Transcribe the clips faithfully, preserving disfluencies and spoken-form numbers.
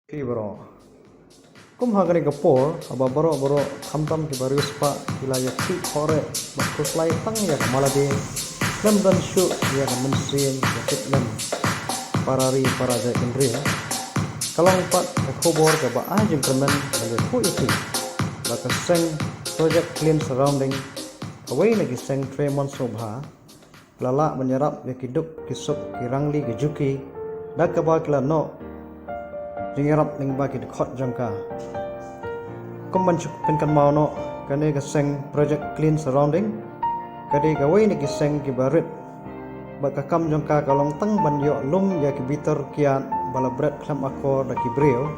Phi baroh. Kum ha kane ka por, haba baroh baroh khamtam kiba riewspah ki la ïa khih khohreh bad khuslai tang ïa ka Mala Day, khlem don shuh ïa ka mynsiem ïa tip lem para ri para jaitbynriew. Ka long pat ka khubor kaba ai jingkyrmen ban ïathuh ïa phi ba ka seng Project Clean Surrounding, kawei na ki seng trei mon sngewbha, la lah ban ïarap ïa ki duk ki suk ki rangli ki juki da kaba ki la noh jingïarap lyngba ki dkhot jong ka. Kum ban shu pynkynmaw noh, kane ka seng Project Clean Surrounding ka dei kawei na ki seng kiba rit bad ka kam jong ka ka long tang ban ïoh lum ïa ki bitar kiad ba la bret khlem akor da ki briew,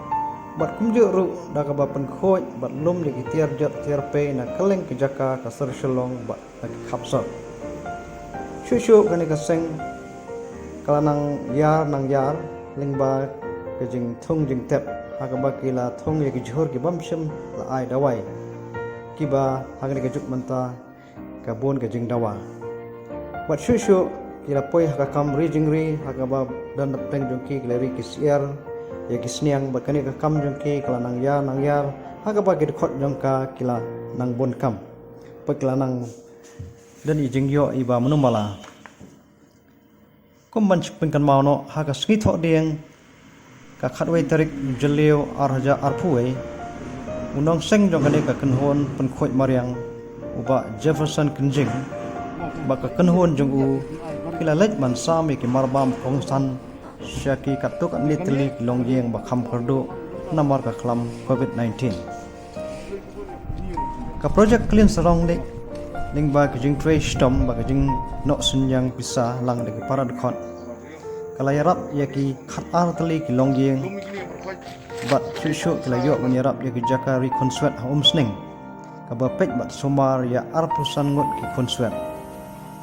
bad kumjuh ruh da kaba pynkhuid bad lum ïa ki tiar jot tiar pei na kylleng ki jaka ka sor Shillong bad na ki khap sor. Shuh shuh kane ka seng ka la nang ïar nang ïar lyngba ka jingthung jingtep, ha kaba ki la thung ïa ki jhur ki bym shym la ai dawai, kiba ha kane ka juk mynta ka bun ka jingdawa. Bad shuh shuh ki la poi ha ka kam ri jingri, ha kaba don dap teng jong ki ki la ri ki syiar ïa ki sniang, bad kane ka kam jong ki ka la nang ïar nang ïar ha kaba ki dkhot jong ka ki la nang bun kam, bad ki la nang don i jingïoh iba mynno mala. Kum ban shu pynkynmaw noh, ha ka sngi Thohdieng ka khatwei tarik Jylliew ar hajar arphew wei, u nongseng jong kane ka kynhun pynkhuid mariang, u Bah Jefferson Kynjing, bad ka kynhun jong u ki la leit ban sam ïa ki marbam kongsan sha ki katto katne tylli ki longïing ba kham kyrduh namar ka khlam covid nineteen. Ka Project Clean Surrounding lyngba ka jingtrei shitom bad ka jingnoh synñiang pisa lang da ki para dkhot, ka la ïarap ïa ki khatar tylli ki longïing bad shuh shuh ki la ïoh ban ïarap ïa ki jaka ri khunswet ha Umsning, kaba peit bad sumar ïa arphew san ngut ki khunswet.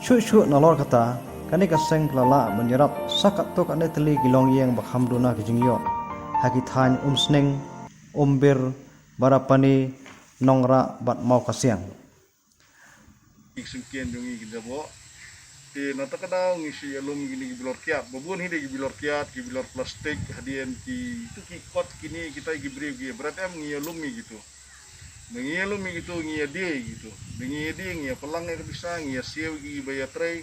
Shuh shuh nalor kata, kane ka seng ka la lah ban ïarap sa katto katne tylli ki longïing ba kham duna ki jingïoh ha ki thaiñ Umsning, Umbir, Barapani, Nongrah bad Mawkasiang. Ki syngkien jong ngi ki jaboh. Te na kata ka daw ngi shu ïalum kine ki bilor kiad, ba bun hi de ki bilor kiad, ki bilor plastik, hadien ki, tu ki kot kine kita ki briew ki bret em, ngi ïalum ïa kitu. Ba ngi ïalum ïa kitu, ngi ïadie ïa kitu. Ba ngi ïadie, ngi ïaplang ïa ka pisa, ngi ïasiew ïa kiba ïatrei.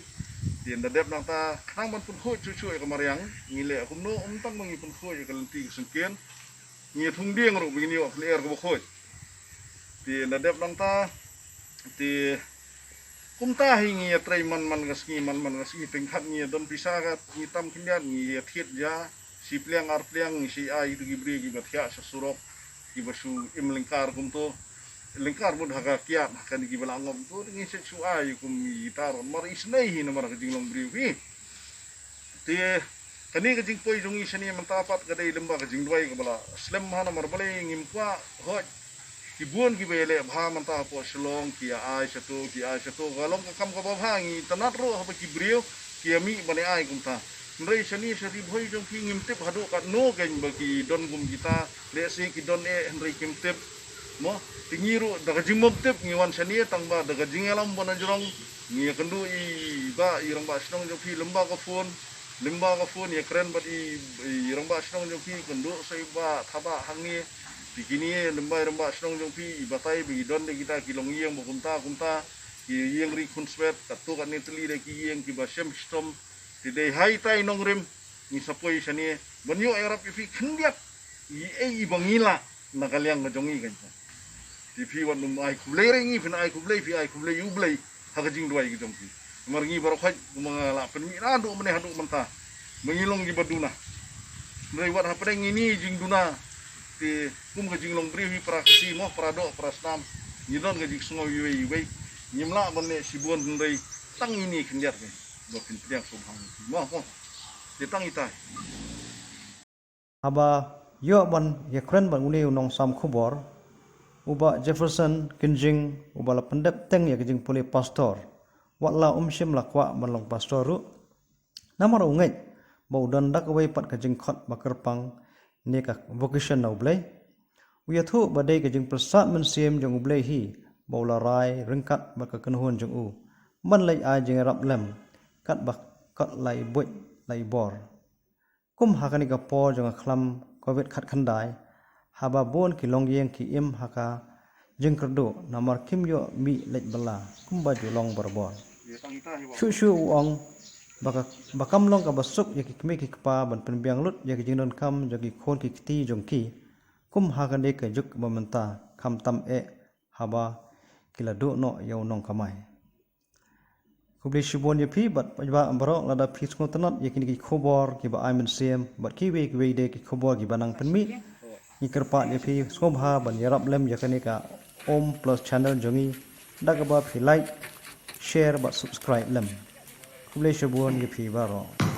Te ynda dep nangta, khnang ban pynkhuid shuh shuh ïa ka mariang, ngi leh kumno, ym tang ba ngi pynkhuid ïa ka lynti ka syngkien, ngi ïathung dieng ruh ba ngin ïoh ka lyer kaba khuid. Te ynda dep nangta, te kumta hi ngi ïatrei man man ka sngi, man man ka sngi, teng kat ngi ïadon pisa ka, ngi tam khyndiat, ngi ïathied ja shi pliang ar pliang, ngi shu ai ïa ki briew kiba thiah sha surok, kiba shu im lyngkar kumto. Lyngkar mut ha ka kiad, ha kane kiba la ngop kumto, ngi shu shu ai kum ïa ki tar, mar isynei hi namar ka jinglong briew hi. Te kane ka jingpoi jong ngi shane mynta pat ka dei lyngba ka jingduwai kaba la slem bha, namar balei ngim kwah, hooid, ki bun kiba ïaleh bha mynta hapoh Shillong, ki ïa ai shato, ki ai shato, ka long ka kam kaba bha, ngi tynnad ruh haba ki briew ki ïa mih ban ïa ai kumta. Hynrei shane sha Ri Bhoi jong phi ngim tip haduh katno kein ba ki don kum kita, lehse ki don eh hynrei kim tip. Mo, te ngi ruh da ka jingbym tip ngi wan shane, tang ba da ka jingïalam ba na jrong ngi ïakynduh ïa i bah, i rangbah shnong jong phi lyngba ka phone, lyngba ka phone ïakren bad i, i rangbah shnong jong phi, kynduh sa i bah Thabah hangne. Te kine lyngba i rangbah shnong jong phi i batai ba i don de kita ki longïing ba kumta kumta, ki ïing ri khunswet, katto katne tylli de ki ïing kiba shem shitom. Te dei ha itai nongrim ngi sa poi shane ban ïoh ïarap ïa phi khyndiat ïa ei ba ngi lah na ka liang ka jong ngi kan. Te phi wat nym ai khublei re ngi, phin ai khublei, phi ai khublei ïa U Blei ha ka jingduwai ka jong phi. Namar ngi baroh khoit kumba nga la pynmih naduh mynne haduh mynta ba ngi long kiba duna. Hynrei wat hapdeng ine i jingduna, te kum ka jinglong briew hi, para Khasi mo, para doh para snam, ngi don ka jingsngew iwei iwei. Ngim lah ban leh shibun, hynrei tang ine khyndiat keiñ ba phin pdiang sngewbha ïa phi mo, mo. Te tang itai. Haba ïoh ban ïakren bad une u nongsam khubor, u Bah Jefferson Kynjing, uba la pyndep teng ïa ka jingpule pastor, wat la um shym la kwah ban long pastor ruh, namar u ngeit ba u don da kawei pat ka jingkhot ba kyrpang ne ka vocation na U Blei. U ïathuh ba dei ka jingpyrsad mynsiem jong U Blei hi ba u la rai ryngkat bad ka kynhun jong u ban leit ai jingïarap lem, katba kot la i buit la i bor. Kum ha kane ka por jong ka khlam covid khatkhyndai, haba bun ki longïing ki im ha ka jingkyrduh namar kim ïoh mih leit bylla kumba ju long barabor. Shuh shuh u ong ba ka, ba kam long kaba suk ïa ki kmie ki kpa ban pynbiang lut ïa ki jingdonkam jong ki khun ki kti jong ki kum ha kane ka juk ba mynta, khamtam eh haba ki la duh noh ïa u nongkamai. Khublei shibun ïa phi bad ba baroh lada phi sngewtynnat ïa kine ki khubor kiba ai mynsiem bad kiwei kiwei de ki khubor kiba nang pynmih, ngi kyrpad ïa phi sngewbha ban ïarap lem ïa kane ka Om Plus channel jong ngi da kaba phi like, share bad subscribe lem. Khublei shibun ïa phi baroh.